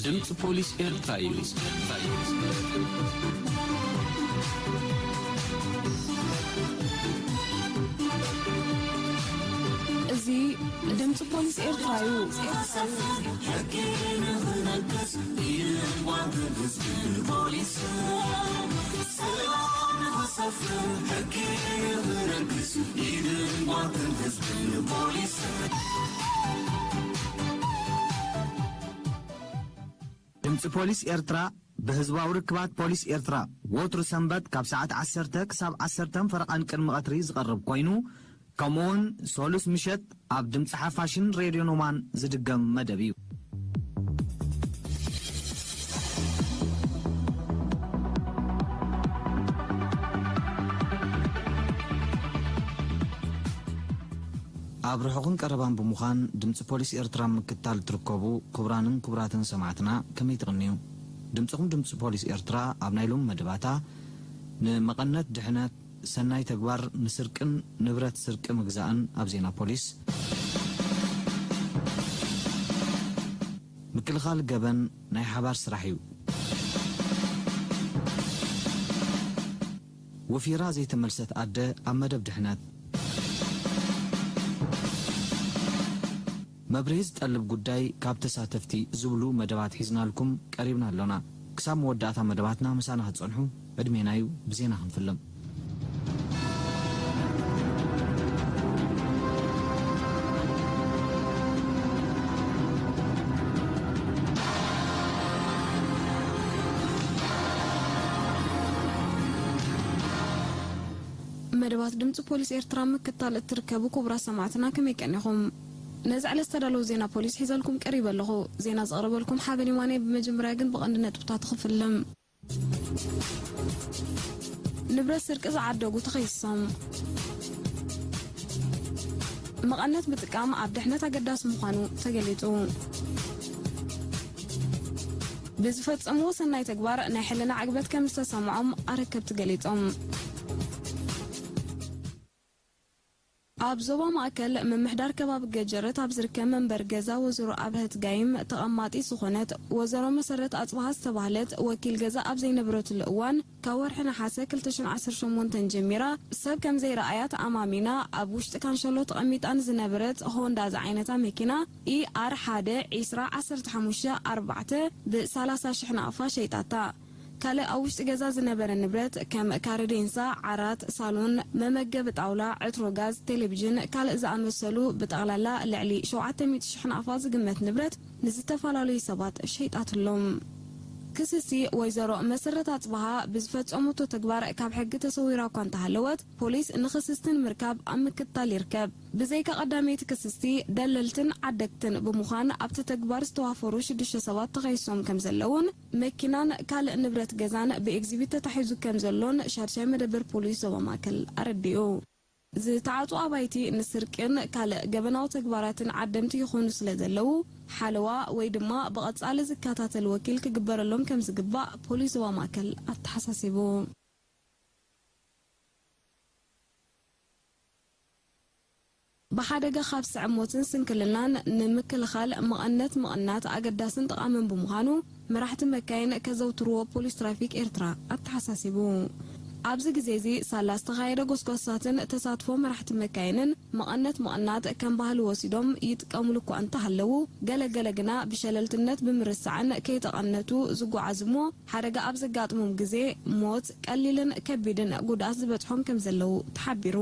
ድምፂ ፖሊስ ኤርትራ እዩ። እዚ ድምፂ ፖሊስ ኤርትራ እዩ። ሕጊ ንኽነግስ ኢድን ጓንትን ህዝብን ፖሊስን ሰላም ንኽሰፍን ሕጊ ንኽነግስ ኢድን ጓንትን ህዝብን ፖሊስን። ድምፂ ፖሊስ ኤርትራ ብህዝባዊ ርክባት ፖሊስ ኤርትራ ወትሩ ሰንበት ካብ ሰዓት ዓሰርተ ክሳብ ዓሰርተ ፈረቓን ቅድሚ ቀትሪ ዝቐርብ ኮይኑ፣ ከምኡውን ሰሉስ ምሸት ኣብ ድምፂ ሓፋሽን ሬድዮ ኖማን ዝድገም መደብ እዩ። ኣብ ርሑቕን ቀረባን ብምዃን ድምፂ ፖሊስ ኤርትራ ምክትታል ትርከቡ ክቡራንን ክቡራትን ሰማዕትና ከመይ ትቕንዩ? ድምፅኹም ድምፂ ፖሊስ ኤርትራ ኣብ ናይ ሎሚ መደባታ ንመቐነት ድሕነት ሰናይ ተግባር ንስርቅን ንብረት ስርቂ ምግዛእን ኣብ ዜና ፖሊስ። ምክልኻል ገበን ናይ ሓባር ስራሕ እዩ። ወፊራ ዘይተመልሰት ኣደ ኣብ መደብ ድሕነት። መብርሂ ዝጠልብ ጉዳይ ካብ ተሳተፍቲ ዝብሉ መደባት ሒዝናልኩም ቀሪብና ኣሎና። ክሳብ መወዳእታ መደባትና ምሳና ክትጸንሑ ዕድሜና እዩ። ብዜና ክንፍልም። መደባት ድምፂ ፖሊስ ኤርትራ ምክታል እትርከቡ ክቡራት ሰማዕትና ከመይ ቀኒኹም? ነዚ ዕለት ዝተዳለዉ ዜና ፖሊስ ሒዘልኩም ቀሪበ ኣለኹ። ዜና ዘቕርበልኩም ሓበን ይማነ። ብመጀመርያ ግን ብቐንዲ ነጥብታት ክፍልም። ንብረት ስርቂ ዝዓደጉ ተኸሲሶም። መቐነት ምጥቃም ኣብ ድሕነት ኣገዳሲ ምዃኑ ተገሊጹ። ብዝፈጸምዎ ሰናይ ተግባር ናይ ሕልና ዕግበት ከም ዝተሰምዖም ኣረከብቲ ገሊጾም። ኣብ ዞባ ማእከል ምምሕዳር ከባቢ ገጀረት ኣብ ዝርከብ መንበሪ ገዛ ወይዘሮ ኣብርሀት ጋይም ተቐማጢት ዝኾነት ወይዘሮ መሰረት ኣጽብሃ ዝተባህለት ወኪል ገዛ ኣብ ዘይነበረትሉ እዋን ካብ ወርሒ ነሓሰ ክልተ ሽሕን ዓሰርተ ሸሞንተን ጀሚራ ሰብ ከም ዘይረኣያ ተኣማሚና ኣብ ውሽጢ ካንሸሎ ተቐሚጣ ንዝነበረት ሆንዳ ዝዓይነታ መኪና ኢ ኣር ሓደ ዒስራ ዓሰርተ ሓሙሽተ ኣርባዕተ ብ ሰላሳ ሽሕ ናቕፋ ሸይጣታ። ካልእ ኣብ ውሽጢ ገዛ ዝነበረ ንብረት ከም ካሬ ዴንሳ፣ ዓራት፣ ሳሎን፣ መመገቢ ጣውላ፣ ዕትሮ ጋዝ፣ ቴሌቪዥን፣ ካልእ ዝኣመሰሉ ብጠቕላላ ልዕሊ ሸውዓተ ሚእቲ ሽሕ ናቕፋ ዝግመት ንብረት ንዝተፈላለዩ ሰባት ሸይጣትሎም። ክስሲ ወይዘሮ መሰረት ኣጽብሃ ብዝፈጸመቶ ተግባር ካብ ሕጊ ተሰዊራ እኳ እንተሃለወት፣ ፖሊስ ንክስስቲ ንምርካብ ኣብ ምክትታል ይርከብ። ብዘይካ ቀዳመይቲ ክስስቲ፣ ደለልትን ዓደግትን ብምዃን ኣብቲ ተግባር ዝተዋፈሩ ሽዱሽተ ሰባት ተኸሲሶም ከም ዘለዉን መኪናን ካልእ ንብረት ገዛን ብኤግዚቢት ተታሒዙ ከም ዘሎን ሻድሻይ መደበር ፖሊስ ዞባ ማእከል ኣረዲኡ። ዝተዓጹ ኣባይቲ ንስርቅን ካልእ ገበናዊ ተግባራትን ዓደምቲ ይኾኑ ስለ ዘለዉ፣ ሓለዋ ወይ ድማ ብቐጻሊ ዝከታተል ወኪል ክግበረሎም ከም ዝግባእ ፖሊስ ዞባ ማእከል ኣተሓሳሲቡ። ብሓደጋ ካብ ዝስዕብ ሞትን ስንክልናን ንምክልኻል መቐነት ምቕናት ኣገዳስን ጠቓምን ብምዃኑ፣ መራሕቲ መካይን ከዘውትርዎ ፖሊስ ትራፊክ ኤርትራ ኣተሓሳሲቡ። ኣብዚ ግዜ እዚ ሳላ ዝተኻየደ ጎስጓሳትን ተሳትፎ መራሕቲ መካይንን መቐነት ምቕናት ከም ባህሊ ወሲዶም ይጥቀምሉ እኳ እንተሃለዉ፣ ገለገለ ግና ብሸለልትነት ብምርሳዕን ከይተቐነቱ ዝጓዓዙ እሞ፣ ሓደጋ ኣብ ዘጋጥሞም ግዜ ሞት፣ ቀሊልን ከቢድን ጉድኣት ዝበጽሖም ከም ዘለዉ ተሓቢሩ።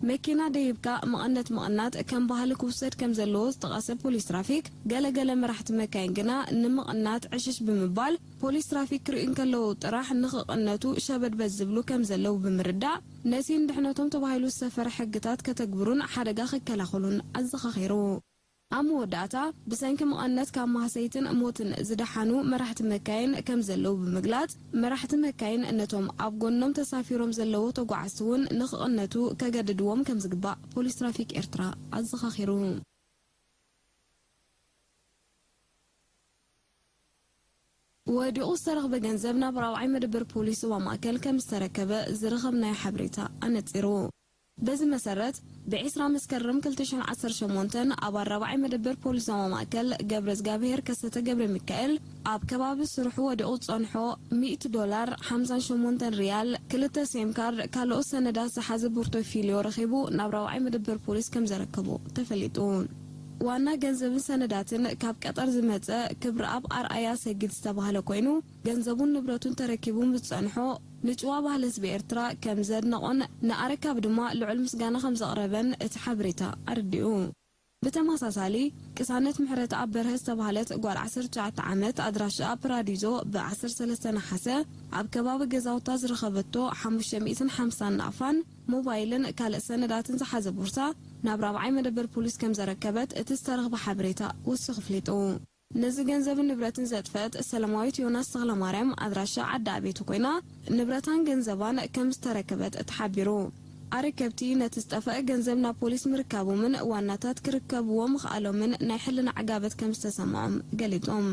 መኪና ደይብካ መቐነት ምቕናት ከም ባህሊ ክውሰድ ከም ዘለዎ ዝጠቐሰ ፖሊስ ትራፊክ፣ ገለገለ መራሕቲ መካይን ግና ንምቕናት ዕሽሽ ብምባል፣ ፖሊስ ትራፊክ ክርእዩ እንከለዉ ጥራሕ ንኽቕነቱ ሸበድበድ ዝብሉ ከም ዘለዉ ብምርዳእ፣ ነቲ ንድሕነቶም ተባሂሉ ዝሰፈረ ሕግታት ከተግብሩን ሓደጋ ክከላኸሉን ኣዘኻኺሩ። ኣብ መወዳእታ፣ ብሰንኪ መቐነት ካብ ማህሰይትን ሞትን ዝደሓኑ መራሕቲ መካይን ከም ዘለዉ ብምግላጽ፣ መራሕቲ መካይን ነቶም ኣብ ጎኖም ተሳፊሮም ዘለዉ ተጓዓዝቲ እውን ንኽቕነቱ ከገድድዎም ከም ዝግባእ ፖሊስ ትራፊክ ኤርትራ ኣዘኻኺሩ። ወዲቑ ዝተረኽበ ገንዘብ ናብ ራብዓይ መደበር ፖሊስ ዞባ ማእከል ከም ዝተረከበ ዝረኸብናዮ ሓበሬታ ኣነጺሩ። በዚ መሰረት፣ ብዒስራ መስከረም ክልተ ሽሕን ዓሰርተ ሸሞንተን ኣብ ኣራብዓይ መደበር ፖሊስ ዞባ ማእከል ገብረ እግዚኣብሔር ከሰተ ገብረ ሚካኤል ኣብ ከባቢ ስርሑ ወዲቑ ዝጸንሖ ሚእቲ ዶላር፣ ሓምሳን ሸሞንተን ሪያል፣ ክልተ ሴም ካርድ፣ ካልኦት ሰነዳት ዝሓዘ ፖርቶፊልዮ ረኺቡ ናብ ራብዓይ መደበር ፖሊስ ከም ዘረከቦ ተፈሊጡ። ዋና ገንዘብን ሰነዳትን ካብ ቀጠር ዝመጸ ክብረኣብ ኣርኣያ ሰጊድ ዝተባህለ ኮይኑ፣ ገንዘቡን ንብረቱን ተረኪቡ ምስ ጸንሖ፣ ንጭዋ ባህሊ ህዝቢ ኤርትራ ከም ዘድነቖን ንኣረካብ ድማ ልዑል ምስጋና ከም ዘቕረበን እቲ ሓበሬታ ኣረዲኡ። ብተመሳሳሊ፣ ቅሳነት ምሕረተኣብ በርሀ ዝተባህለት ጓል ዓሰርተ ትሽዓተ ዓመት፣ ኣድራሻኣ ፕራዲዞ፣ ብ ዓሰርተ ሰለስተ ነሓሰ ኣብ ከባቢ ገዛውታ ዝረኸበቶ ሓሙሽተ ሚእትን ሓምሳን ናቕፋን ሞባይልን ካልእ ሰነዳትን ዝሓዘ ቦርሳ ናብ ራብዓይ መደበር ፖሊስ ከም ዘረከበት እቲ ዝተረኽበ ሓበሬታ ወሲኹ ኣፍሊጡ። ነዚ ገንዘብን ንብረትን ዘጥፈአት ሰላማዊት ዮናስ ተኽለማርያም፣ ኣድራሻ ዓዲ ኣቤቱ ኮይና፣ ንብረታን ገንዘባን ከም ዝተረከበት ተሓቢሩ። ኣረከብቲ ነቲ ዝጠፍአ ገንዘብ ናብ ፖሊስ ምርካቦምን ዋናታት ክርከብዎ ምኽኣሎምን ናይ ሕልና ዕጋበት ከም ዝተሰምዖም ገሊጾም።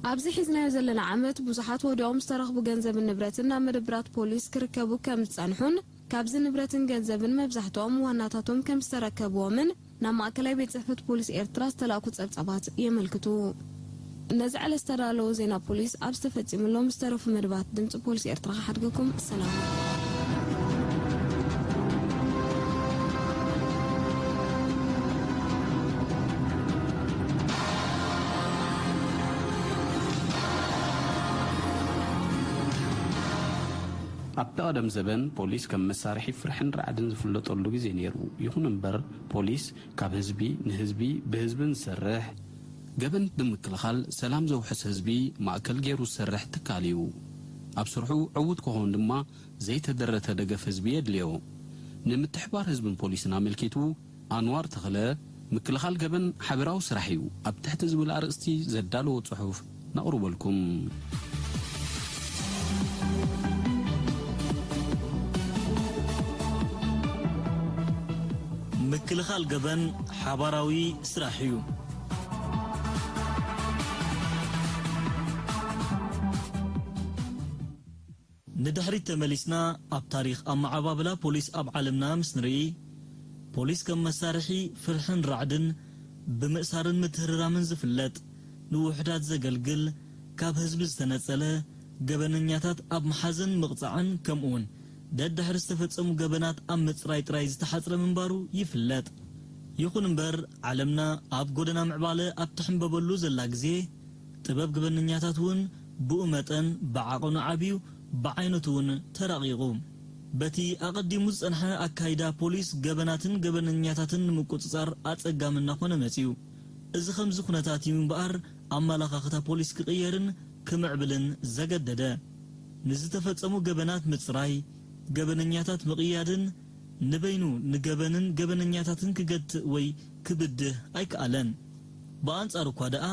ኣብዚ ሒዝናዮ ዘለና ዓመት ብዙሓት ወዲቖም ዝተረኽቡ ገንዘብን ንብረትን ናብ መደብራት ፖሊስ ክርከቡ ከም ዝጸንሑን፣ ካብዚ ንብረትን ገንዘብን መብዛሕትኦም ዋናታቶም ከም ዝተረከብዎምን ናብ ማእከላይ ቤት ጽሕፈት ፖሊስ ኤርትራ ዝተላእኩ ጸብጻባት የመልክቱ። ነዚ ዕለት ዝተዳለወ ዜና ፖሊስ ኣብዚ ተፈጺሙ ኣሎ። ምስ ዝተረፉ መደባት ድምጺ ፖሊስ ኤርትራ ክሓድገኩም። ሰላም። ኣብቲ ቀደም ዘበን ፖሊስ ከም መሳርሒ ፍርሕን ራዕድን ዝፍለጠሉ ግዜ ነይሩ። ይኹን እምበር ፖሊስ ካብ ህዝቢ ንህዝቢ ብህዝብን ዝሰርሕ፣ ገበን ብምክልኻል ሰላም ዘውሕስ ህዝቢ ማእከል ገይሩ ዝሰርሕ ትካል እዩ። ኣብ ስርሑ ዕዉት ክኸውን ድማ ዘይተደረተ ደገፍ ህዝቢ የድልዮ። ንምትሕባር ህዝብን ፖሊስን ኣመልኪቱ ኣንዋር ተኽለ፣ ምክልኻል ገበን ሓበራዊ ስራሕ እዩ ኣብ ትሕቲ ዝብል ኣርእስቲ ዘዳለዎ ጽሑፍ ነቕርበልኩም። ምክልኻል ገበን ሓባራዊ ስራሕ እዩ። ንድሕሪት ተመሊስና ኣብ ታሪኽ ኣመዓባብላ ፖሊስ ኣብ ዓለምና ምስ ንርኢ፣ ፖሊስ ከም መሳርሒ ፍርሕን ራዕድን ብምእሳርን ምትህርራምን ዝፍለጥ፣ ንውሑዳት ዘገልግል፣ ካብ ህዝቢ ዝተነጸለ፣ ገበነኛታት ኣብ ምሓዝን ምቕጻዕን ከምኡውን ደድሕሪ ዝተፈጸሙ ገበናት ኣብ ምጽራይ ጥራይ ዝተሓጽረ ምንባሩ ይፍለጥ። ይኹን እምበር፣ ዓለምና ኣብ ጎደና ምዕባለ ኣብ ትሕምበበሉ ዘላ ግዜ፣ ጥበብ ገበነኛታት እውን ብኡ መጠን ብዓቐኑ ዓብዩ፣ ብዓይነቱ እውን ተራቒቑ። በቲ ኣቐዲሙ ዝጸንሐ ኣካይዳ ፖሊስ ገበናትን ገበነኛታትን ንምቁጽጻር ኣጸጋሚ እናኾነ መጺኡ። እዚ ከምዚ ኩነታት እዩ እምበኣር ኣመላኻኽታ ፖሊስ ክቕየርን ክምዕብልን ዘገደደ። ንዝተፈጸሙ ገበናት ምጽራይ፣ ገበነኛታት ምቕያድን ንበይኑ ንገበንን ገበነኛታትን ክገትእ ወይ ክብድህ ኣይከኣለን። ብኣንጻሩ እኳ ደኣ፣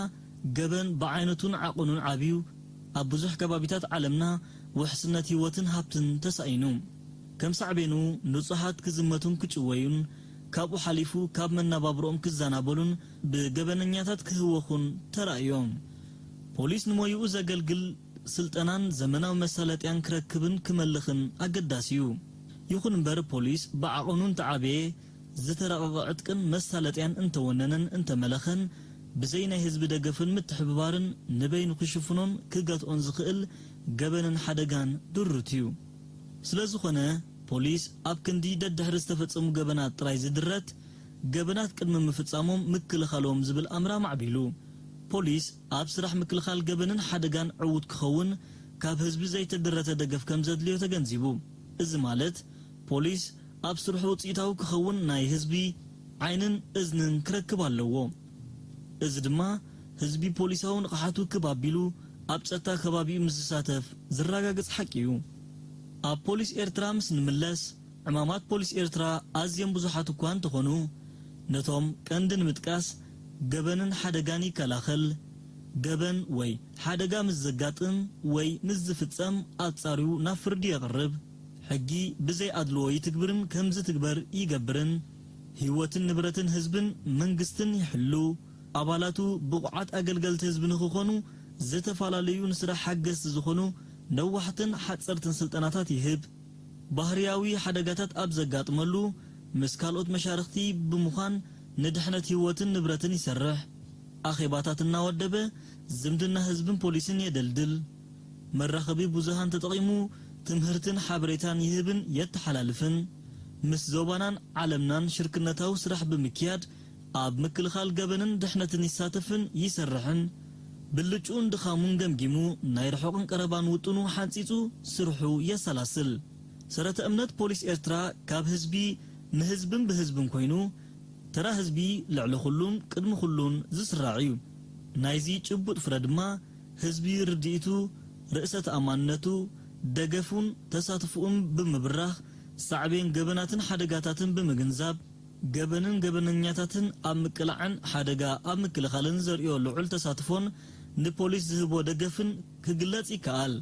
ገበን ብዓይነቱን ዓቐኑን ዓብዩ፣ ኣብ ብዙሕ ከባቢታት ዓለምና ውሕስነት ህይወትን ሃብትን ተሳኢኑ። ከም ሳዕቤኑ፣ ንጹሃት ክዝመቱን ክጭወዩን፣ ካብኡ ሓሊፉ ካብ መነባብሮኦም ክዘናበሉን ብገበነኛታት ክህወኹን ተራእዮም። ፖሊስ ንሞይኡ ዘገልግል ስልጠናን ዘመናዊ መሳለጥያን ክረክብን ክመልኽን ኣገዳሲ እዩ። ይኹን እምበር፣ ፖሊስ ብዓቐኑ እንተዓበየ፣ ዝተራቐቐ ዕጥቅን መሳለጥያን እንተወነነን እንተመለኸን፣ ብዘይ ናይ ህዝቢ ደገፍን ምትሕብባርን ንበይኑ ክሽፍኖን ክገትኦን ዝኽእል ገበንን ሓደጋን ድሩት እዩ። ስለ ዝኾነ፣ ፖሊስ ኣብ ክንዲ ደድሕሪ ዝተፈጸሙ ገበናት ጥራይ ዝድረት፣ ገበናት ቅድሚ ምፍጻሞም ምክልኻሎም ዝብል ኣምራ ማዕቢሉ። ፖሊስ ኣብ ስራሕ ምክልኻል ገበንን ሓደጋን ዕዉት ክኸውን፣ ካብ ህዝቢ ዘይተደረተ ደገፍ ከም ዘድልዮ ተገንዚቡ። እዚ ማለት፣ ፖሊስ ኣብ ስርሑ ውጽኢታዊ ክኸውን ናይ ህዝቢ ዓይንን እዝንን ክረክብ ኣለዎ። እዚ ድማ ህዝቢ ፖሊሳዊ ንቕሓቱ ክብ ኣቢሉ ኣብ ጸጥታ ከባቢኡ ምስ ዝሳተፍ ዝረጋገጽ ሓቂ እዩ። ኣብ ፖሊስ ኤርትራ ምስ ንምለስ፣ ዕማማት ፖሊስ ኤርትራ ኣዝዮም ብዙሓት እኳ እንተኾኑ፣ ነቶም ቀንዲ ንምጥቃስ፣ ገበንን ሓደጋን ይከላኸል፣ ገበን ወይ ሓደጋ ምስ ዘጋጥም ወይ ምስ ዝፍጸም ኣጻርዩ ናብ ፍርዲ የቕርብ፣ ሕጊ ብዘይ ኣድልዎ ይትግብርን ከም ዝትግበር ይገብርን፣ ህይወትን ንብረትን ህዝብን መንግስትን ይሕሉ፣ ኣባላቱ ብቑዓት ኣገልገልቲ ህዝቢ ንኽኾኑ ዝተፈላለዩ ንስራሕ ሓገዝቲ ዝኾኑ ነዋሕትን ሓጸርትን ስልጠናታት ይህብ። ባህርያዊ ሓደጋታት ኣብ ዘጋጥመሉ፣ ምስ ካልኦት መሻርኽቲ ብምዃን ንድሕነት ህይወትን ንብረትን ይሰርሕ። ኣኼባታት እናወደበ ዝምድና ህዝብን ፖሊስን የደልድል። መራኸቢ ብዙሃን ተጠቒሙ ትምህርትን ሓበሬታን ይህብን የተሓላልፍን። ምስ ዞባናን ዓለምናን ሽርክነታዊ ስራሕ ብምክያድ ኣብ ምክልኻል ገበንን ድሕነትን ይሳተፍን ይሰርሕን። ብልጭኡን ድኻሙን ገምጊሙ ናይ ርሑቕን ቀረባን ውጥኑ ሓንጺጹ ስርሑ የሰላስል። ሰረተ እምነት ፖሊስ ኤርትራ ካብ ህዝቢ ንህዝብን ብህዝብን ኮይኑ፣ ተራ ህዝቢ ልዕሊ ኩሉን ቅድሚ ኩሉን ዝስራዕ እዩ። ናይዚ ጭቡጥ ፍረ ድማ ህዝቢ ርድኢቱ፣ ርእሰ ተኣማንነቱ፣ ደገፉን ተሳትፎኡን ብምብራኽ፣ ሳዕቤን ገበናትን ሓደጋታትን ብምግንዛብ፣ ገበንን ገበነኛታትን ኣብ ምቅላዕን ሓደጋ ኣብ ምክልኻልን ዘርእዮ ልዑል ተሳትፎን ንፖሊስ ዝህቦ ደገፍን ክግለጽ ይከኣል።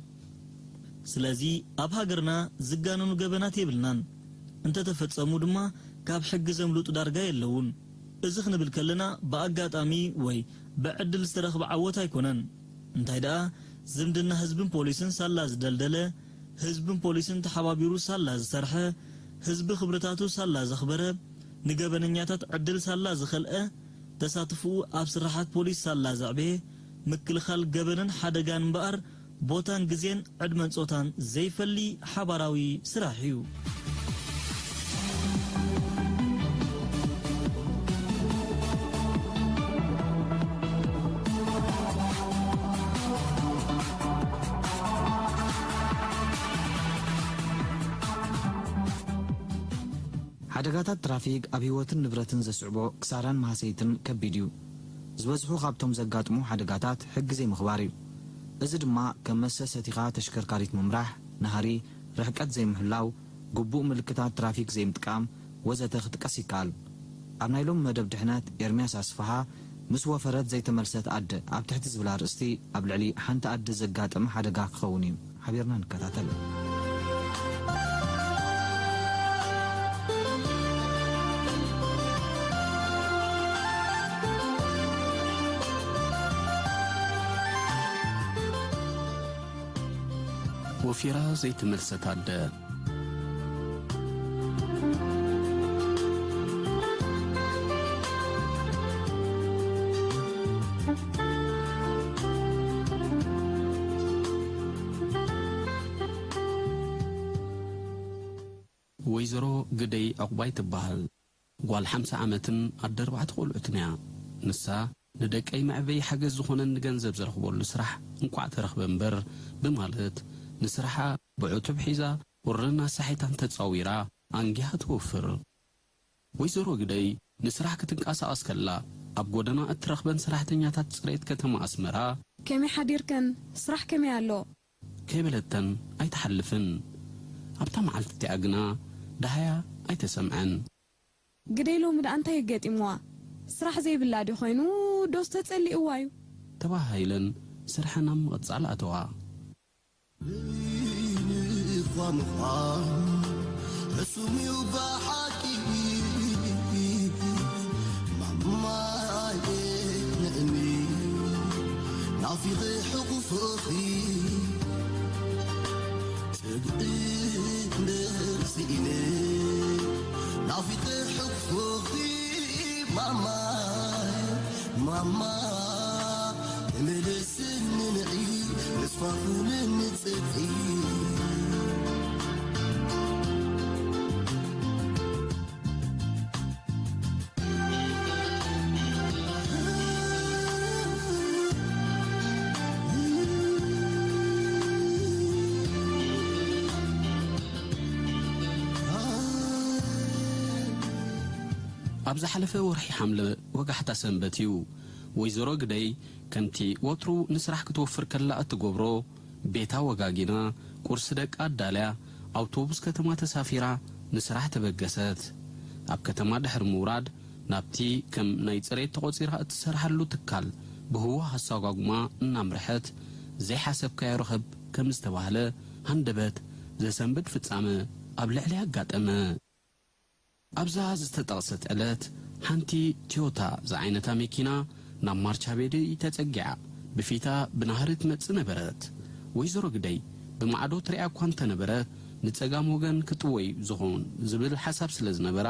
ስለዚ ኣብ ሃገርና ዝጋነኑ ገበናት የብልናን። እንተተፈጸሙ ድማ ካብ ሕጊ ዘምልጡ ዳርጋ የለውን። እዚ ክንብል ከለና ብኣጋጣሚ ወይ ብዕድል ዝተረኽበ ዓወት ኣይኮነን። እንታይ ደኣ ዝምድና ህዝብን ፖሊስን ሳላ ዝደልደለ፣ ህዝብን ፖሊስን ተሓባቢሩ ሳላ ዝሰርሐ፣ ህዝቢ ክብርታቱ ሳላ ዘኽበረ፣ ንገበነኛታት ዕድል ሳላ ዝኸልአ፣ ተሳትፎኡ ኣብ ስራሓት ፖሊስ ሳላ ዘዕበየ፣ ምክልኻል ገበንን ሓደጋን እምበኣር ቦታን ግዜን ዕድመን ጾታን ዘይፈሊ ሓባራዊ ስራሕ እዩ። ሓደጋታት ትራፊክ ኣብ ህይወትን ንብረትን ዘስዕቦ ክሳራን ማህሰይትን ከቢድ እዩ። ዝበዝሑ ካብቶም ዘጋጥሙ ሓደጋታት ሕጊ ዘይምኽባር እዩ። እዚ ድማ ከም መስተ ሰቲኻ ተሽከርካሪት ምምራሕ፣ ናህሪ፣ ርሕቀት ዘይምሕላው፣ ግቡእ ምልክታት ትራፊክ ዘይምጥቃም ወዘተ ክጥቀስ ይከኣል። ኣብ ናይ ሎሚ መደብ ድሕነት ኤርምያስ ኣስፍሃ ምስ ወፈረት ዘይተመልሰት ኣደ ኣብ ትሕቲ ዝብል ኣርእስቲ ኣብ ልዕሊ ሓንቲ ኣደ ዘጋጠመ ሓደጋ ክኸውን እዩ። ሓቢርና ንከታተል። ወፊራ ዘይተመልሰት ኣደ። ወይዘሮ ግደይ ዕቑባይ ትበሃል። ጓል ሓምሳ ዓመትን ኣደ ኣርባዕተ ቆልዑትን እያ። ንሳ፣ "ንደቀይ መዕበዪ ሓገዝ ዝኾነኒ ገንዘብ ዝረኽበሉ ስራሕ እንቋዕ ተረኽበ እምበር" ብማለት፣ ንስርሓ ብዕቱብ ሒዛ፣ ቁርን ኣሳሒታን ተጻዊራ፣ ኣንጊሃ ትወፍር። ወይዘሮ ግደይ ንስራሕ ክትንቀሳቐስ ከላ፣ ኣብ ጎደና እትረኽበን ሰራሕተኛታት ጽሬት ከተማ ኣስመራ፣ "ከመይ ሓዲርክን? ስራሕ ከመይ ኣሎ?" ከይበለተን ኣይትሓልፍን። ኣብታ መዓልቲ እቲኣ ግና ደሃያ ኣይተሰምዐን። "ግደይ ሎሚ ደኣ እንታይ ገጢምዋ? ስራሕ ዘይብላ ድዩ ኮይኑ? ዶስ ተጸሊእዋ እዩ?" ተባሃሂለን ስርሐን ኣብ ምቕጻል ኣተዋ። በይንኻ ምዃን ሕሱም እዩ ብሓቂ። ማማየ ንእሚ ናፊቐ ሕቑፍኺ ጽግዒ እምበር ስኢነ ናፊቐ ሕቑፍኺ ማማየ ማማ ተመለስኒ ንዒ ንስፋፉ ንንጽብሒ። ኣብ ዝሓለፈ ወርሒ ሓምለ ወጋሕታ ሰንበት እዩ። ወይዘሮ ግደይ ከምቲ ወትሩ ንስራሕ ክትወፍር ከላ እትገብሮ፣ ቤታ ወጋጊና፣ ቁርሲ ደቃ ኣዳልያ፣ ኣውቶቡስ ከተማ ተሳፊራ ንስራሕ ተበገሰት። ኣብ ከተማ ድሕሪ ምውራድ፣ ናብቲ ከም ናይ ጽሬት ተቖጺራ እትሰርሓሉ ትካል ብህወኽ ኣሰጓጉማ እናምርሐት፣ ዘይሓሰብካዮ ረኸብ ከም ዝተባህለ ሃንደበት ዘሰንብድ ፍጻመ ኣብ ልዕሊኣ ኣጋጠመ። ኣብዛ ዝተጠቕሰት ዕለት፣ ሓንቲ ቶዮታ ዝዓይነታ መኪና ናብ ማርቻ ቤዲ ተጸጊዓ፣ ብፊታ ብናህሪ ትመጽእ ነበረት። ወይዘሮ ግደይ ብማዕዶ ትሪኣ እኳ እንተነበረት፣ ንጸጋም ወገን ክጥወይ ዝኾን ዝብል ሓሳብ ስለ ዝነበራ፣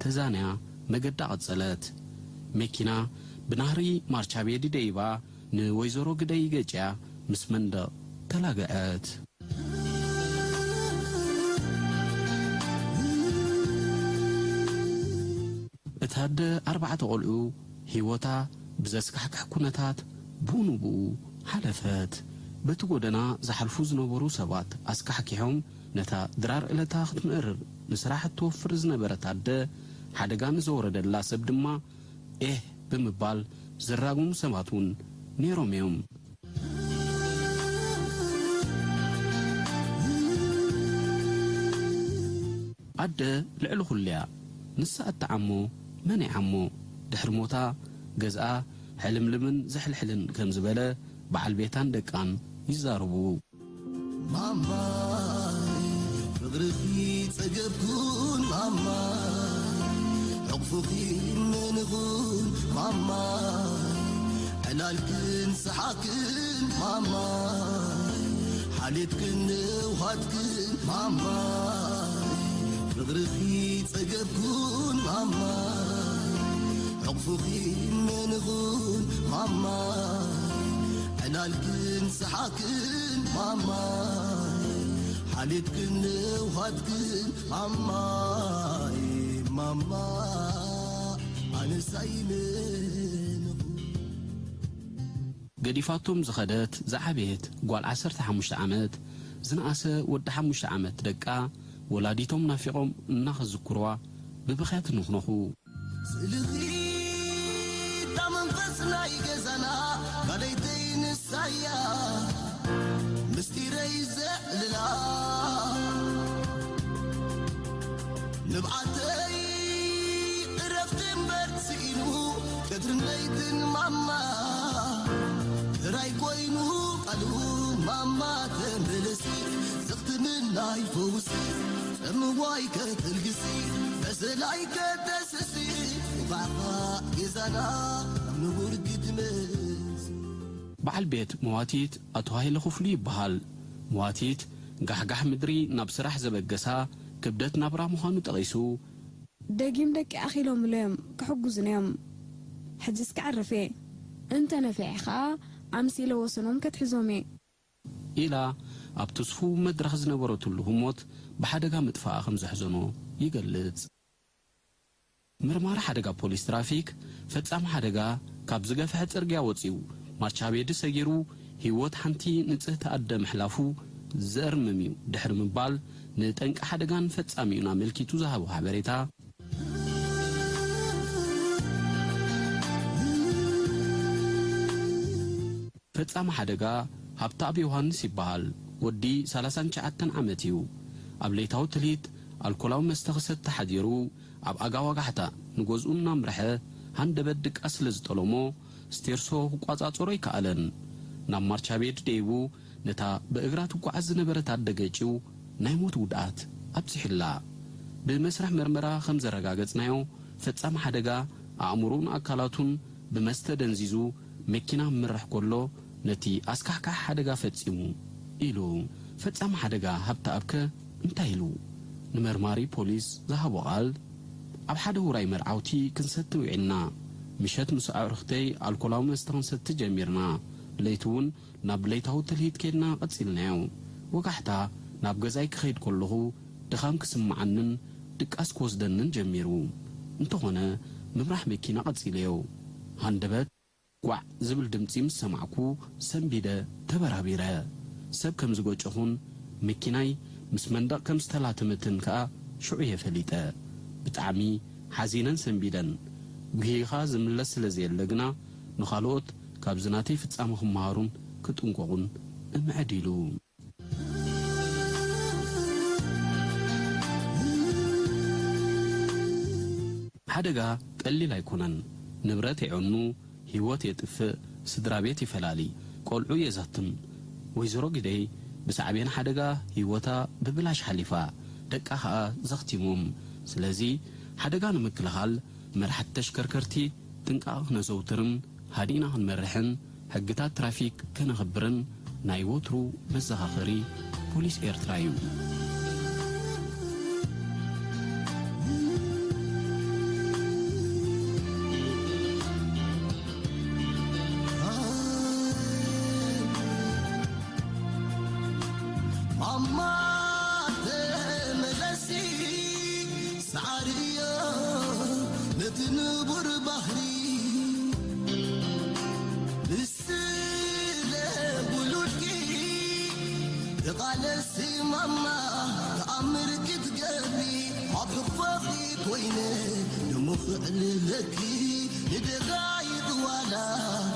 ተዛንያ መገዳ ቀጸለት። መኪና ብናህሪ ማርቻቤዲ ደይባ ንወይዘሮ ግደይ ገጭያ ምስ መንደቕ ተላግዐት። እታ ኣደ ኣርባዕተ ቆልዑ ህይወታ ብዘስካሕክሕ ኩነታት ብኡ ንብኡ ሓለፈት። በቲ ጎደና ዝሓልፉ ዝነበሩ ሰባት ኣስካሕኪሖም ነታ ድራር ዕለታ ክትምእርር ንስራሕ እትወፍር ዝነበረት ኣደ፣ ሓደጋ ንዘወረደላ ሰብ ድማ ኤህ ብምባል ዝራጉሙ ሰባት እውን ነይሮም እዮም። ኣደ ልዕሊ ኩሉ እያ። ንሳ እትዓሞ መን ይዓሞ? ድሕሪ ሞታ ገዝኣ ሕልምልምን ዝሕልሕልን ከም ዝበለ በዓል ቤታን ደቃን ይዛረቡ። ማማይ ፍቕርኺ ጸገብኩን ማማይ፣ ሕቕፉኺ ምንኹን ማማይ፣ ዕላልክን ሰሓቅን ማማይ፣ ሓልዮትክን ንውሃትክን ማማይ፣ ፍቕርኺ ጸገብኩን ማማይ፣ ሕቕፉኺ ምንኹን ማማይ፣ ዕላልክን ሰሓቅን ማማይ፣ ሓልዮትክን ንውሃትክን ማማይ፣ ማማ ኣነስ ኣይምንኹን። ገዲፋቶም ዝኸደት ዝዓበየት ጓል ዓሰርተ ሓሙሽተ ዓመት፣ ዝነኣሰ ወዲ ሓሙሽተ ዓመት ደቃ፣ ወላዲቶም ናፊቖም እናኸዝክርዋ ብብኽያት ንኹነኹ። ስእልኺ እታ መንፈስ ናይ ገዛና፣ ጋለይተይ ንሳያ፣ ምስጢረይ ዘዕልላ። ንብዓተይ ዕረፍቲ እምበር ስኢኑ፣ ቀትርን ለይትን ማማ፣ ጥራይ ኮይኑ ቃሉ ማማ ተመለሲ፣ ዘኽትምናይ ፈውሲ፣ ጸምዋይ ከተልግሲ፣ በሰላይ ከተስሲ፣ ውቓዕኻ ገዛና ኣብ ንቡር ክትመሲ። በዓል ቤት መዋቲት ኣቶ ሃይለ ክፍሉ ይበሃል። መዋቲት ጋሕጋሕ ምድሪ ናብ ስራሕ ዘበገሳ ክብደት ናብራ ምዃኑ ጠቒሱ፣ ደጊም ደቂ ኣኺሎምለዮም ክሕግዙኒ እዮም። ሕጅስ ክዕርፍ እየ። እንተ ነፊዐ ኸኣ ኣምሲለ ወሰኖም ከትሕዞም እየ። ኢላ ኣብ ትስፉው መድረኽ ዝነበረትሉ ህሞት ብሓደጋ ምጥፋኣ ከም ዘሕዘኖ ይገልጽ። መርማሪ ሓደጋ ፖሊስ ትራፊክ፣ ፈጻሚ ሓደጋ ካብ ዝገፍሐ ጽርግያ ወጺኡ ማርቻቤዲ ሰጊሩ ህይወት ሓንቲ ንጽህቲ ኣደ ምሕላፉ ዘእርምም እዩ ድሕሪ ምባል፣ ንጠንቂ ሓደጋን ፈጻሚኡን ኣመልኪቱ ዝሃቦ ሓበሬታ፣ ፈጻሚ ሓደጋ ሃብተኣብ ዮሃንስ ይበሃል። ወዲ ሰላሳን ትሽዓተን ዓመት እዩ። ኣብ ለይታዊ ትልሂት ኣልኮላዊ መስተ ክሰቲ ሓዲሩ፣ ኣብ ኣጋ ዋጋሕታ ንገዝኡ እናምርሐ፣ ሃንደበት ድቃስ ስለ ዝጠለሞ፣ ስቴርሶ ክቋጻጸሮ ኣይከኣለን። ናብ ማርቻቤድ ደይቡ፣ ነታ ብእግራ ትጓዓዝ ዝነበረት ኣደ ገጭው ናይ ሞት ጉድኣት ኣብጺሑላ። ብመስርሕ መርመራ ከም ዘረጋገጽናዮ፣ ፈጻሚ ሓደጋ ኣእምሮኡን ኣካላቱን ብመስተ ደንዚዙ መኪና ክምርሕ ከሎ ነቲ ኣስካሕካሒ ሓደጋ ፈጺሙ ኢሉ። ፈጻሚ ሓደጋ ሃብተኣብከ እንታይ ኢሉ ንመርማሪ ፖሊስ ዝሃቦ ቃል፣ ኣብ ሓደ ውራይ መርዓውቲ ክንሰቲ ውዒልና። ምሸት ምስ ኣዕሩኽተይ ኣልኮላዊ መስተ ክንሰቲ ጀሚርና። ለይቲ እውን ናብ ለይታዊ ትልሂት ኬድና ቀጺልናዮ። ወጋሕታ፣ ናብ ገዛይ ክኸይድ ከለኹ ድኻም ክስምዓንን ድቃስ ክወስደንን ጀሚሩ። እንተኾነ፣ ምምራሕ መኪና ቀጺለዮ። ሃንደበት ጓዕ ዝብል ድምጺ ምስ ሰማዕኩ፣ ሰንቢደ ተበራቢረ። ሰብ ከም ዝገጨኹን መኪናይ ምስ መንደቕ ከም ዝተላተመትን ከኣ ሽዑ እየ ፈሊጠ። ብጣዕሚ ሓዚነን ሰንቢደን። ጉሂኻ ዝምለስ ስለ ዘየለ ግና፣ ንኻልኦት ካብዚ ናተይ ፍጻመ ክመሃሩን ክጥንቀቑን እምዕድ ኢሉ። ሓደጋ ቀሊል ኣይኮነን። ንብረት የዕኑ፣ ህይወት የጥፍእ፣ ስድራ ቤት ይፈላሊ፣ ቆልዑ የዛትም። ወይዘሮ ግደይ ብሳዕቤን ሓደጋ ህይወታ ብብላሽ ሓሊፋ፣ ደቃ ኸኣ ዘኽቲሞም። ስለዚ ሓደጋ ንምክልኻል መራሕቲ ተሽከርከርቲ ጥንቃቐ ክነዘውትርን ሃዲእና ክንመርሕን ሕግታት ትራፊክ ከነኽብርን ናይ ወትሩ መዘኻኸሪ ፖሊስ ኤርትራ እዩ። ኣማ ተመለሲ፣ ሰዓርዮ ነቲ ንቡር ባህሪ። ንስለ ውሉድኪ ተቓለሲ ማማ፣ ተኣምር ክትገብሪ ኣብ ሕቕፎኺ ኮይነ ደሞ ክዕልለኪ። ንደቓይቕ ዋላ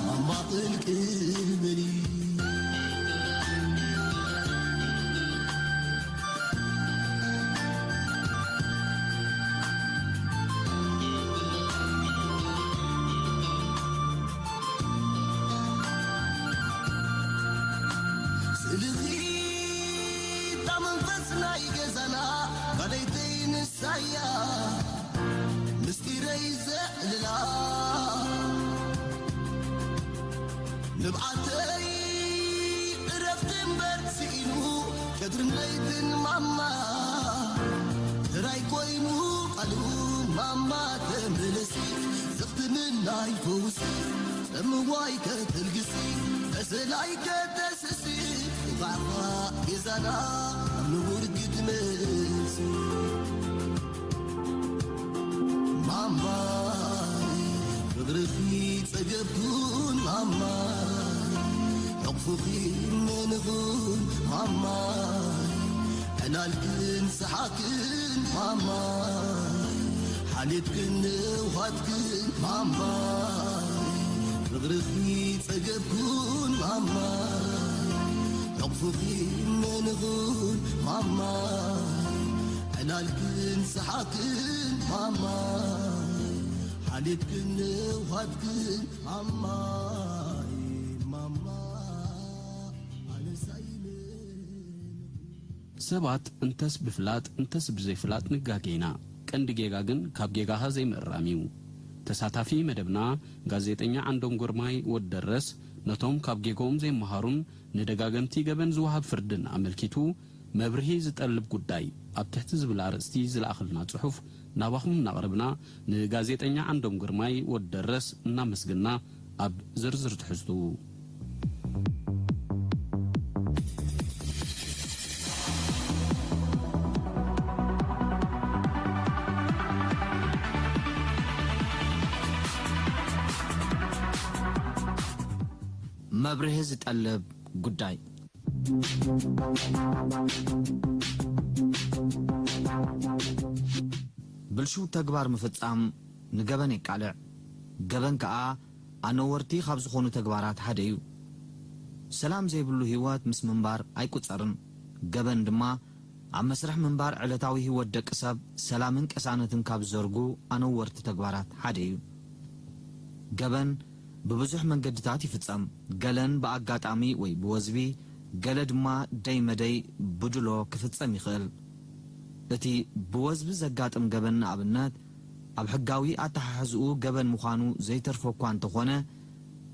ማማ ቅልቅል በሊ። ስእልኺ እታ መንፈስ ናይ ገዛና፣ ጓለይተይ ንሳያ ምስጢረይ ዘዕልላ። ንብዓተይ ዕረፍቲ እምበር ስኢኑ፣ ቀትርን ለይትን ማማ ጥራይ ኮይኑ ቃሉ። ማማ ተመለሲ፣ ዘኽትምናይ ፈውሲ፣ ጸምዋይ ከተልግሲ፣ መሰላይ ከተስእሲ፣ እንቋዕቋ ገዛና ኣብ ንቡር ክትመልሲ። ማማይ ፍቕርኺ ጸገብኩን ማማይ፣ ሕቕፍኺ መንኹን ማማይ፣ ዕላልክን ሰሓቅክን ማማይ፣ ሓልዮትክን ንውሃትክን ማማይ፣ ፍቕርኺ ጸገብኩን ማማይ፣ ሕቕፍኺ መንኹን ማማይ፣ ዕላልክን ሰሓቅክን ማማይ፣ ሓልዮትክን ንውሃትክን ማማይ፣ ማማ ኣነስ ኣይልምን። ሰባት እንተስ ብፍላጥ እንተስ ብዘይፍላጥ ንጋገ ኢና። ቀንዲ ጌጋ ግን ካብ ጌጋኻ ዘይምእራም እዩ። ተሳታፊ መደብና ጋዜጠኛ ዓንዶም ግርማይ ወዲ ደረስ ነቶም ካብ ጌግኦም ዘይመሃሩን ንደጋገምቲ ገበን ዝወሃብ ፍርድን ኣመልኪቱ መብርሂ ዝጠልብ ጉዳይ ኣብ ትሕቲ ዝብል ኣርእስቲ ዝለኣኸልና ጽሑፍ ናባኹም እናቕረብና፣ ንጋዜጠኛ ዓንዶም ግርማይ ወዲ ደረስ እናመስግና፣ ኣብ ዝርዝር ትሕዝትኡ። መብርሂ ዝጠልብ ጉዳይ። ብልሹው ተግባር ምፍጻም ንገበን የቃልዕ። ገበን ከኣ ኣነወርቲ ካብ ዝኾኑ ተግባራት ሓደ እዩ። ሰላም ዘይብሉ ህይወት ምስ ምንባር ኣይቁጸርን። ገበን ድማ ኣብ መስርሕ ምንባር ዕለታዊ ህይወት ደቂ ሰብ ሰላምን ቅሳነትን ካብ ዝዘርጉ ኣነወርቲ ተግባራት ሓደ እዩ። ገበን ብብዙሕ መንገድታት ይፍጸም። ገለን ብኣጋጣሚ ወይ ብወዝቢ፣ ገለ ድማ ደይ መደይ ብድሎ ክፍጸም ይኽእል። እቲ ብወዝቢ ዘጋጥም ገበን ንኣብነት ኣብ ሕጋዊ ኣተሓሕዝኡ ገበን ምዃኑ ዘይተርፎ እኳ እንተኾነ፣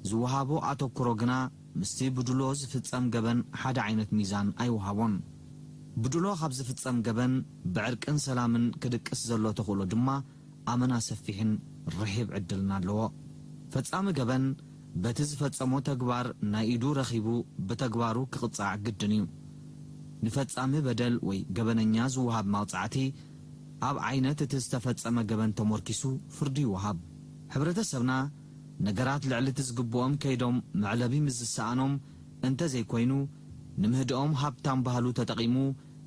ዝወሃቦ ኣተኩሮ ግና ምስቲ ብድሎ ዝፍጸም ገበን ሓደ ዓይነት ሚዛን ኣይወሃቦን። ብድሎ ካብ ዝፍጸም ገበን ብዕርቅን ሰላምን ክድቅስ ዘሎ ተኽእሎ ድማ ኣመና ሰፊሕን ርሒብ ዕድልን ኣለዎ። ፈጻሚ ገበን በቲ ዝፈጸሞ ተግባር ናይ ኢዱ ረኺቡ ብተግባሩ ክቕጻዕ ግድን እዩ። ንፈጻሚ በደል ወይ ገበነኛ ዝወሃብ መቕጻዕቲ ኣብ ዓይነት እቲ ዝተፈጸመ ገበን ተሞርኪሱ ፍርዲ ይወሃብ። ሕብረተሰብና ነገራት ልዕሊ እቲ ዝግብኦም ከይዶም መዕለቢ ምስ ዝሰኣኖም እንተ ዘይኮይኑ፣ ንምህድኦም ሃብታም ባህሉ ተጠቒሙ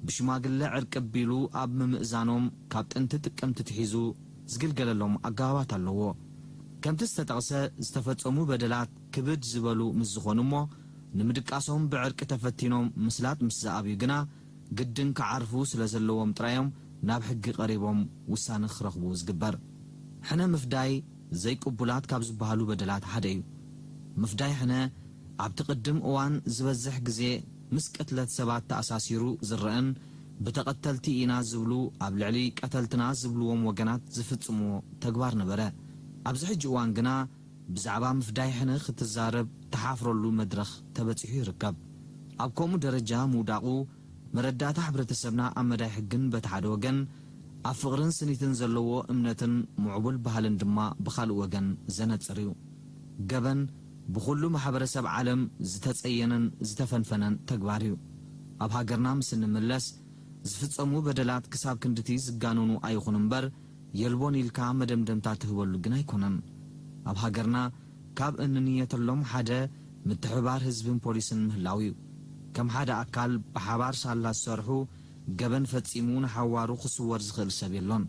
ብሽማግለ ዕርቂ ኣቢሉ ኣብ ምምእዛኖም ካብ ጥንቲ ጥቅምቲ ትሒዙ ዝግልገለሎም ኣገባባት ኣለዎ። ከምቲ ዝተጠቕሰ ዝተፈጸሙ በደላት ክብድ ዝበሉ ምስ ዝኾኑ እሞ ንምድቃሶም ብዕርቂ ተፈቲኖም ምስላጥ ምስ ዝኣብዩ ግና ግድን ክዓርፉ ስለ ዘለዎም ጥራዮም ናብ ሕጊ ቀሪቦም ውሳነ ክረኽቡ ዝግበር። ሕነ ምፍዳይ ዘይቅቡላት ካብ ዝበሃሉ በደላት ሓደ እዩ። ምፍዳይ ሕነ ኣብቲ ቅድም እዋን ዝበዝሕ ግዜ ምስ ቅትለት ሰባት ተኣሳሲሩ ዝረአን ብተቐተልቲ ኢና ዝብሉ ኣብ ልዕሊ ቀተልትና ዝብልዎም ወገናት ዝፍጽምዎ ተግባር ነበረ። ኣብዚ ሕጂ እዋን ግና ብዛዕባ ምፍዳይ ሕነ ክትዛረብ ትሓፍረሉ መድረኽ ተበጺሑ ይርከብ። ኣብ ከምኡ ደረጃ ምውዳቑ መረዳእታ ሕብረተሰብና ኣብ መዳይ ሕግን በቲ ሓደ ወገን ኣብ ፍቕርን ስኒትን ዘለዎ እምነትን ምዕቡል ባህልን ድማ ብኻልእ ወገን ዘነጽር እዩ። ገበን ብኹሉ ማሕበረሰብ ዓለም ዝተጸየነን ዝተፈንፈነን ተግባር እዩ። ኣብ ሃገርና ምስ እንምለስ፣ ዝፍጸሙ በደላት ክሳብ ክንድቲ ዝጋነኑ ኣይኹን እምበር፣ የልቦን ኢልካ መደምደምታ ትህበሉ ግን ኣይኮነን። ኣብ ሃገርና ካብ እንንየተሎም ሓደ ምትሕብባር ህዝብን ፖሊስን ምህላው እዩ። ከም ሓደ ኣካል ብሓባር ሳላ ዝሰርሑ፣ ገበን ፈጺሙ ንሓዋሩ ክስወር ዝኽእል ሰብ የሎን።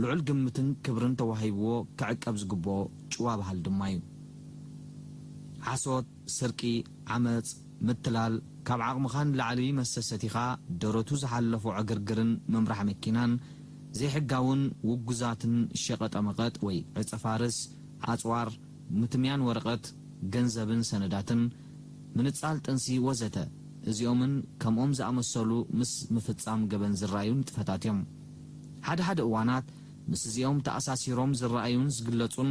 ልዑል ግምትን ክብርን ተዋሂብዎ ክዕቀብ ዝግብኦ ጭዋ ባህሊ ድማ እዩ። ሓሶት፣ ስርቂ፣ ዓመጽ፣ ምትላል፣ ካብ ዓቕምኻ ንላዕሊ መስተ ሰቲኻ ደረቱ ዝሓለፎ ዕግርግርን ምምራሕ መኪናን፣ ዘይሕጋውን ውጉዛትን ሸቐጠመቐጥ ወይ ዕጸፋርስ፣ ኣጽዋር፣ ምትምያን ወረቐት፣ ገንዘብን ሰነዳትን፣ ምንጻል ጥንሲ ወዘተ፣ እዚኦምን ከምኦም ዝኣመሰሉ ምስ ምፍጻም ገበን ዝረኣዩ ንጥፈታት እዮም። ሓደ ሓደ እዋናት ምስ እዚኦም ተኣሳሲሮም ዝረኣዩን ዝግለጹን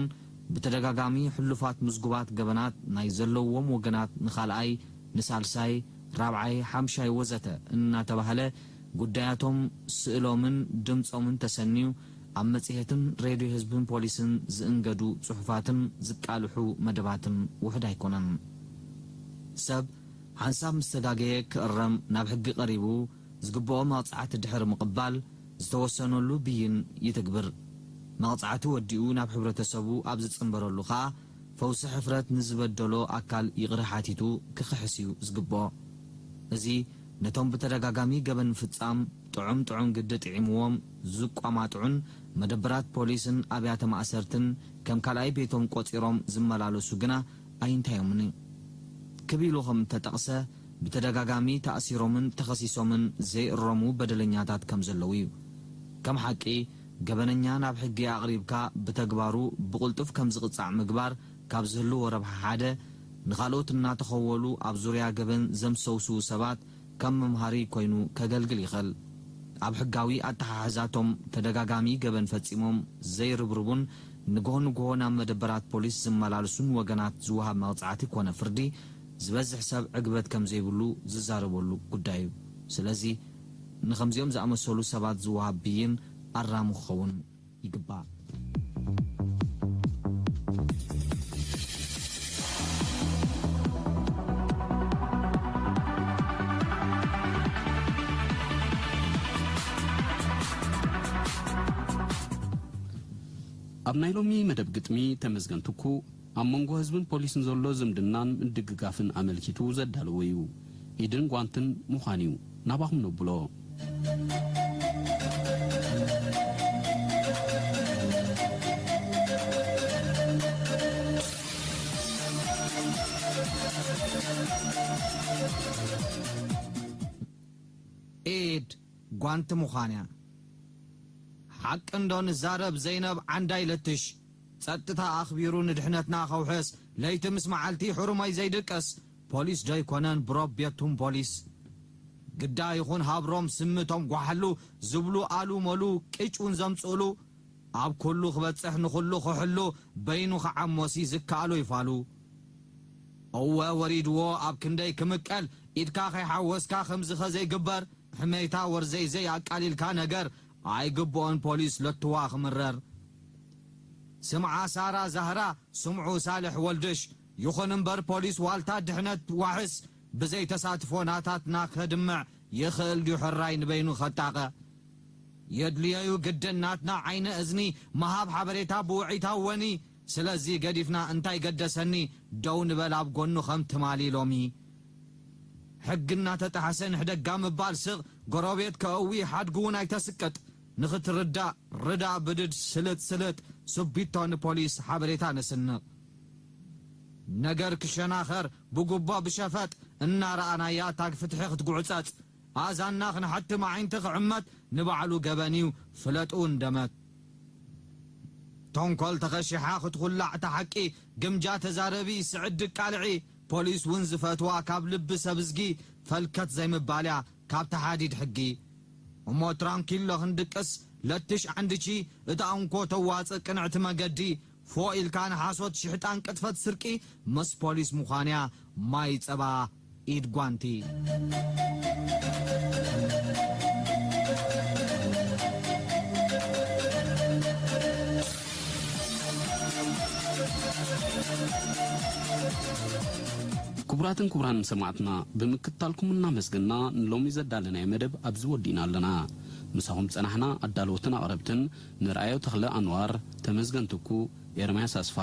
ብተደጋጋሚ ሕሉፋት ምዝጉባት ገበናት ናይ ዘለዎም ወገናት ንኻልኣይ፣ ንሳልሳይ፣ ራብዓይ፣ ሓምሻይ ወዘተ እናተባህለ ጉዳያቶም፣ ስእሎምን ድምጾምን ተሰንዩ ኣብ መጽሔትን ሬድዮ ህዝብን ፖሊስን ዝእንገዱ ጽሑፋትን ዝቃልሑ መደባትን ውሑድ ኣይኮነን። ሰብ ሓንሳብ ምስ ተጋገየ ክእረም ናብ ሕጊ ቀሪቡ ዝግብኦ መቕጻዕቲ ድሕሪ ምቕባል ዝተወሰነሉ ብይን ይትግብር። መቕጻዕቲ ወዲኡ ናብ ሕብረተሰቡ ኣብ ዝጽንበረሉ ኸኣ ፈውሲ ሕፍረት ንዝበደሎ ኣካል ይቕረ ሓቲቱ ክኽሕስ እዩ ዝግብኦ። እዚ ነቶም ብተደጋጋሚ ገበን ምፍጻም ጥዑም ጥዑም ግዲ ጥዒምዎም ዝቋማጥዑን መደበራት ፖሊስን ኣብያተ ማእሰርትን ከም ካልኣይ ቤቶም ቆጺሮም ዝመላለሱ ግና ኣይንታዮምን እዩ። ክብ ኢሉ ከም እተጠቕሰ ብተደጋጋሚ ተኣሲሮምን ተኸሲሶምን ዘይእረሙ በደለኛታት ከም ዘለዉ እዩ። ከም ሓቂ ገበነኛ ናብ ሕጊ ኣቕሪብካ ብተግባሩ ብቕልጡፍ ከም ዝቕጻዕ ምግባር ካብ ዝህልዎ ረብሓ ሓደ፣ ንኻልኦት እናተኸወሉ ኣብ ዙርያ ገበን ዘምሰውስዉ ሰባት ከም መምሃሪ ኮይኑ ከገልግል ይኽእል። ኣብ ሕጋዊ ኣተሓሕዛቶም ተደጋጋሚ ገበን ፈጺሞም ዘይርብርቡን ንግሆ ንግሆ ናብ መደበራት ፖሊስ ዝመላለሱን ወገናት ዝወሃብ መቕጻዕቲ ኮነ ፍርዲ ዝበዝሕ ሰብ ዕግበት ከም ዘይብሉ ዝዛረበሉ ጉዳይ እዩ። ስለዚ ንኸምዚኦም ዝኣመሰሉ ሰባት ዝወሃብ ብይን ኣራሚ ክኸውን ይግባእ። ኣብ ናይ ሎሚ መደብ ግጥሚ ተመስገን ትኩ ኣብ መንጎ ህዝብን ፖሊስን ዘሎ ዝምድናን ምድግጋፍን ኣመልኪቱ ዘዳለዎ እዩ። ኢድን ጓንትን ምዃን እዩ። ናባኹም ነብሎ። ኢድ ጓንቲ ምዃን እያ። ሓቂ እንዶ ንዛረብ ዘይነብ ዓንዳይ ለትሽ። ጸጥታ ኣኽቢሩ ንድሕነትና ከውሕስ፣ ለይቲ ምስ መዓልቲ ሕሩመይ ዘይድቅስ። ፖሊስ ዶ ኣይኮነን ብሮብ ቤቱም ፖሊስ። ግዳ ይኹን ሃብሮም ስምቶም ጓሓሉ ዝብሉ ኣሉ መሉ ቅጭ እውን ዘምጽእሉ። ኣብ ኩሉ ክበጽሕ ንኹሉ ክሕሉ በይኑ ክዓሞሲ ዝከኣሎ ይፋሉ። እወ ወሪድዎ ኣብ ክንደይ ክምቀል ኢድካ ከይሓወስካ ከምዚ ኸ ዘይግበር። ሕመይታ ወርዘይዘይ ኣቃሊልካ ነገር ኣይግብኦን ፖሊስ ለትዋ ክምረር። ስምዓ ሳራ ዛህራ ስምዑ ሳልሕ ወልድሽ። ይኹን እምበር ፖሊስ ዋልታ ድሕነት ዋሕስ ብዘይ ተሳትፎ ናታትና ከድምዕ ይኽእል ድዩ ሕራይ ንበይኑ ኸጣቐ። የድልዮዩ ግድን ናትና ዓይኒ እዝኒ ምሃብ ሓበሬታ ብውዒታ ወኒ። ስለዚ ገዲፍና እንታይ ገደሰኒ ደው ንበል ኣብ ጎኑ ከም ትማሊ ሎሚ። ሕጊ እናተጣሕሰ ንሕደጋ ምባል ስቕ ጎረቤት ከእዊ ሓድጉ እውን ኣይተስቅጥ። ንኽትርዳእ ርዳ ብድድ ስልጥ ስልጥ ስቢቶ ንፖሊስ ሓበሬታ ነስንቕ። ነገር ክሸናኸር ብጉቦ ብሸፈጥ እናረኣናያ ታግ ፍትሒ ክትጉዕጸጽ ኣእዛንና ክንሓትም ኣዒንቲ ክዕመት ንባዕሉ ገበን እዩ ፍለጡ እንደመት። ተንኮል ተኸሺሓ ክትኹላዕ እታ ሓቂ ግምጃ ተዛረቢ ስዕድ ድቃልዒ ፖሊስ እውን ዝፈትዋ ካብ ልቢ ሰብ እዝጊ ፈልከት ዘይምባልያ ካብ ተሓዲድ ሕጊ። እሞ ትራንኪሎ ክንድቅስ ለትሽ ዓንድቺ እታ እንኮ ተዋጽእ ቅንዕቲ መገዲ ፎእ ኢልካ ንሓሶት ሽሕጣን ቅጥፈት ስርቂ ምስ ፖሊስ ምዃንያ ማይ ጸባ ኢድ ጓንቲ። ክቡራትን ክቡራን ሰማዕትና፣ ብምክትታልኩም እናመስገና ንሎሚ ዘዳለናዮ መደብ ኣብዚ ወዲእና ኣለና። ምሳኹም ጸናሕና ኣዳለውትን ኣቕረብትን ንርኣዮ ተኽለ ኣንዋር፣ ተመስገን ትኩ፣ ኤርምያስ ኣስፋ፣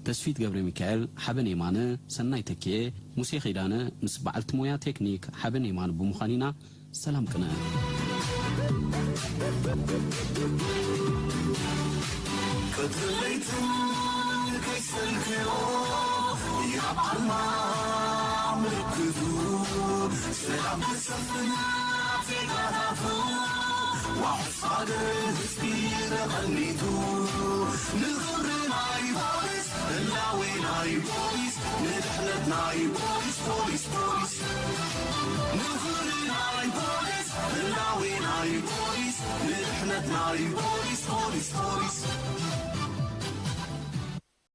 ተስፊት ገብረ ሚካኤል፣ ሓበን የማነ፣ ሰናይ ተኪኤ፣ ሙሴ ኪዳነ ምስ በዓልቲ ሞያ ቴክኒክ ሓበን የማነ ብምዃን ኢና። ሰላም ቅነ። ቀትርን ለይትን ከይሰልክዮ፣ ያብ ዓድና ምልክቱ፣ ሰላም ክሰፍን ዜጋታቱ፣ ዋሕስ ሃገር ህዝቢ ተቐኒቱ፣ ንኽብሪ ናይ ፖሊስ፣ ህላዌ ናይ ፖሊስ፣ ንድሕነት ናይ ፖሊስ፣ ፖሊስ፣ ፖሊስ። ንኽብሪ ናይ ፖሊስ፣ ህላዌ ናይ ፖሊስ፣ ንድሕነት ናይ ፖሊስ፣ ፖሊስ፣ ፖሊስ።